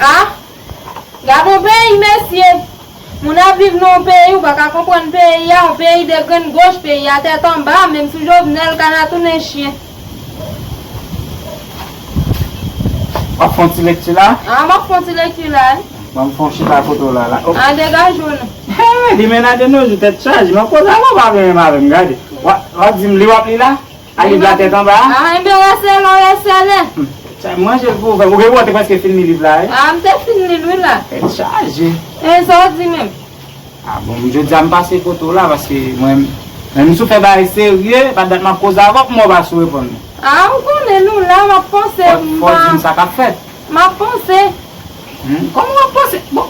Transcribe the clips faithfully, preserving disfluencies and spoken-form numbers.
A, gad yon peyi, mesye! Moun ap viv nan yon peyi, ou pa ka konprann peyi a, yon peyi de grenn goch, peyi a tèt anba, menm sou Jovenel ka nan tounen chen. W ap fè yon ti lekti la? A, m ap fè yon ti lekti la, wi. Ban m fè yon chita kote w la, la. O. A, degaje w non. He, li mennaj de nos jours, tèt chaje. M ap koze avè w, pa vin menm avè m, gade. W ap, w ap di m li w ap li la? A, liv la tèt anba a? A, enben, rèsele, rèsele. Hmm. Sa, manje l pou ou, ou gen, ou te prèske fin li liv la, wi? A, m te fin li l, wi, la. Tèt chaje. E sa w di menm? A, bon, jodi a m pase kote w la, paske mwen, menm si w fè bagay serye, pa dat m ap koze avè w, pou mwen w pa sou reponn mwen. A, ou konnen nou la, m ap panse, fò, m fò w di m sa k ap fèt. M ap panse. Hmm, kòman w ap panse? Bon,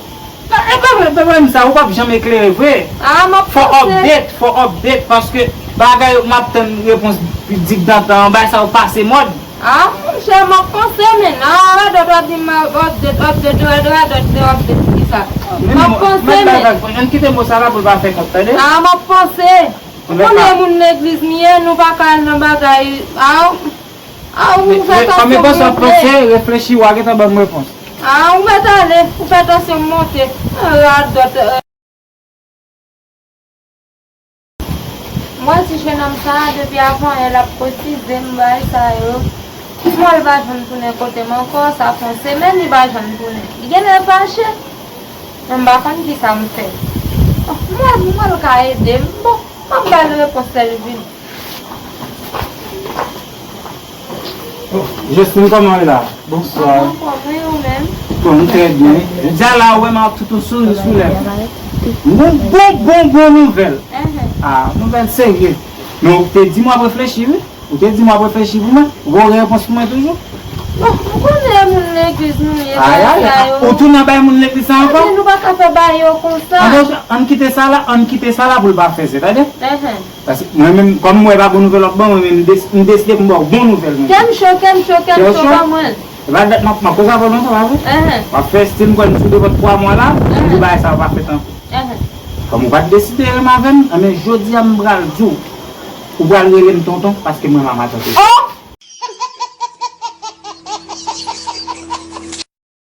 e pa vre, e pa vre, sa, ou p ap janm eklere vre. A, m ap panse. Fò update, fò update, paske bagay yo, m ap tann repons dik dantan an, bagay sa yo pase mòd. A, monchè, m ap panse, men, a, radòt w ap di m update, update, radòt, radòt, de update, ki sa? M ap panse, men. Ann kite mo sa la pou l pa fè kont, tande? A, m ap panse. Ou konnen moun legliz m ye, nou pa ka al nan bagay, a, a, ou fè tansyon m monte. Kòm e panse w ap panse, reflechi, w a gentan ban m repons. A, ou mèt ale, ou fè tansyon m monte. A, radòt, e. M wè ti jenòm sa a, depi avanyè l ap kotize m, bagay sa yo. Mwen l pa janm tounen kote m ankò, sa fè yon semèn li pa janm tounen. Li genlè fache. Mwen m pa konn kisa m fè. Mwen, mwen l ka ede m. Bon, m ap ba l repons lè l vini. Oh, Justine, kòman w ye la? Bonswa. Anfòm, wi, ou menm? Bon, m trè byen. Jodi a la, ou wè m ak tout yon souri sou lèv. M gon bon, bon, bon nouvèl. Enhen. Ah, nouvèl serye. Men ou te di m w ap reflechi, wi. Ou te di m w ap reflechi pou mwen. Ou pa gen repons pou mwen toujou? Bon, ou konnen moun legliz nou ye, bagay sa yo. Ou tounen bay moun legliz sa ankò? Tande, nou pa ka fè bagay yo konsa. Ann, ann kite sa la, ann kite sa la pou l pa fè se, tande? Enhen. Paske mwen menm, kòm m wè pa gon nouvèl w ap ban mwen, men m des-, m deside pou m ba w bon nouvèl, mwen. Kè m cho, kè m cho, kè m cho, ban mwen l. E pa dat m ap, m ap koze avè w lontan, pa vre? Enhen. W ap fè estil m kwè n sou devan twa mwa la, m di bagay sa yo pa fèt ankò. Enhen. Kòm ou pa t deside renmen avè m, enben, jodi a m pral di w, ou pral rele m tonton, paske m renmen w a tante.